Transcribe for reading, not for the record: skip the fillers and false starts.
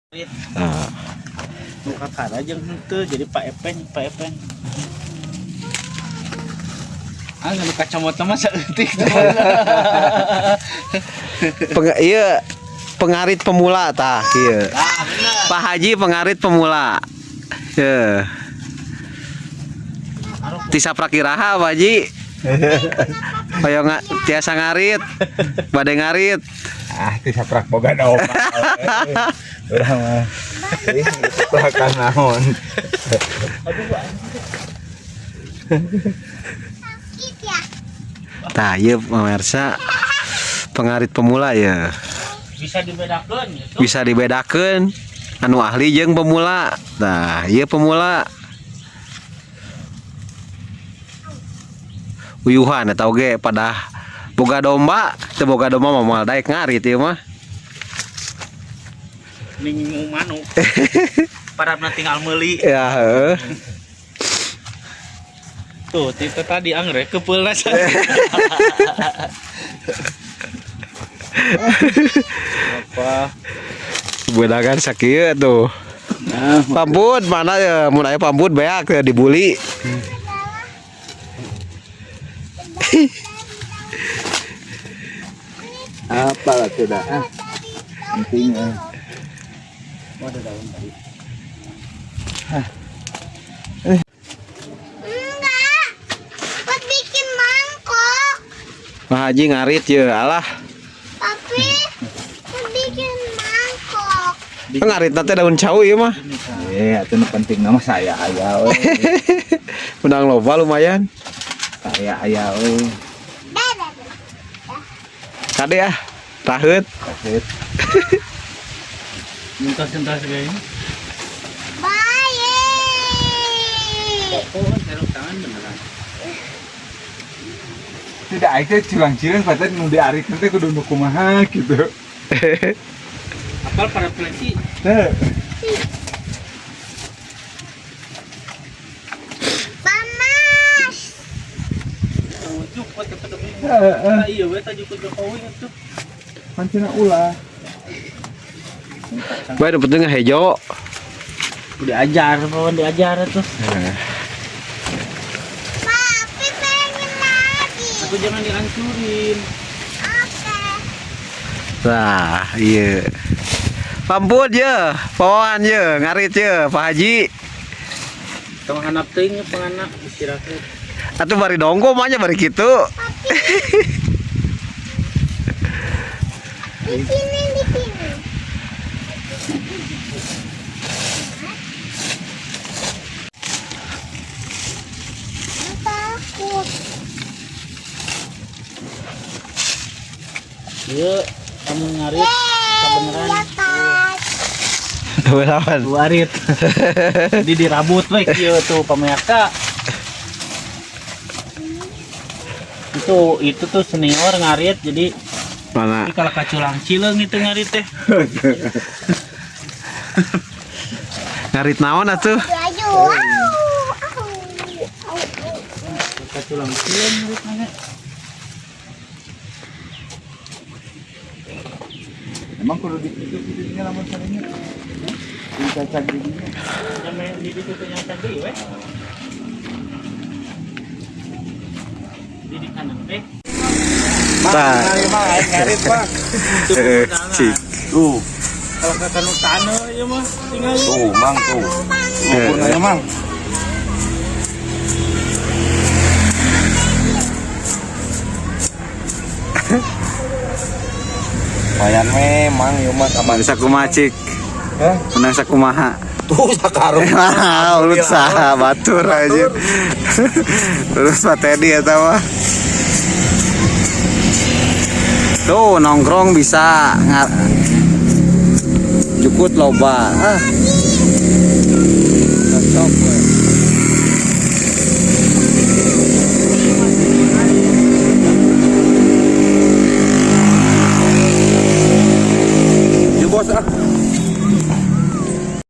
Ah. Nu kakara jeung henteu jadi Pak Epen, Pak Epen. Ah, nu kacamata mah saeutik. Iya, pengarit pemula tah kieu. Ah, bener. Pak Haji pengarit pemula. Ye. Ti saprak iraha Pak Haji? Hoyong tiasa ngarit. Bade ngarit. Ah, ti saprak boga domba. Urang mah. Ih, saprakan naon. Sakit ya? Tah ieu pemirsa pengarit pemula ya. Bisa dibedakeun gitu. Bisa dibedakeun anu ahli jeung pemula. Nah, ieu pemula. Uyuhan eta oge pada boga domba, teu boga domba mah moal daek ngarit ieu mah. Ning manuk. Parabna tinggal meuli. Ya, heeh. Tuh, itu tadi anggrek kepeulna. Apa? Bedakan sakieu tuh. Nah, Pambut mana ya mun aya pambut beak ya dibuli. Apa lah sudah ah. Penting ah. Oh, ada daun tadi. Enggak. Buat bikin mangkok. Pak Haji ngarit ya, alah. Tapi buat bikin mangkok. Ngarit teh daun cau ieu mah. Eh, atuh nu penting nama saya aya we. Menang loba lumayan. Saya aya we. Dadah. Kade ah. Raheut. Kaset. Entos-entos kayaknya. Bye. Oh, kan sarung tangan beneran. Tidak aing teh culang-cileung padahal nu diarit teh kudu nu kumaha gitu. Apal para peleci. Teh. Panas. Ujuk kok tetep Heeh. Ah, iya we tadi ku Jokowi itu. Pancena ulah. Bae nu penting hejo. Diajar, kawan diajar tuh. Papi pengen lagi. Aku jangan dihancurin. Oke. Nah, iya. Pambut ye, pawan ye, ngarit ye, Pak Haji. Tong hanap teuing penganak istirahat. Atuh bari dongko mah nya bari kitu. Papi. Di sini, di sini. Aku takut. Iya, kamu ngarit kebeneran. Di atas. Belawan. Dua arit. Jadi dirabut we kieu tuh pemirsa. Itu tuh senior ngarit jadi Mana? ini kalau kaculang cileung itu ngarit teh. Ngarit naon atuh? Ayo, au, au, au, au. Kaculang cileung ngarit mana? Emang kudu dikitu kitu nya lamun sarenya. Dicacag di dinya. Nyame di ditu teh nyata deui we. Di di kanan teh. Tah. Mang, aing ngarit, Mang. Heeh, cik. Tuh, Kalau ke kanu taneuh ieu mah tinggal. tuh, Mang tuh. Ukurna ya, Mang. Lumayan memang ieu mah sama. Menang sakumaha cik? Hah? Menang sakumaha? Tuh sakarung. Wah, ulut saha batur aja. Terus Pak Teddy eta mah. Tuh nongkrong bisa jukut loba. Ah. Cocok we.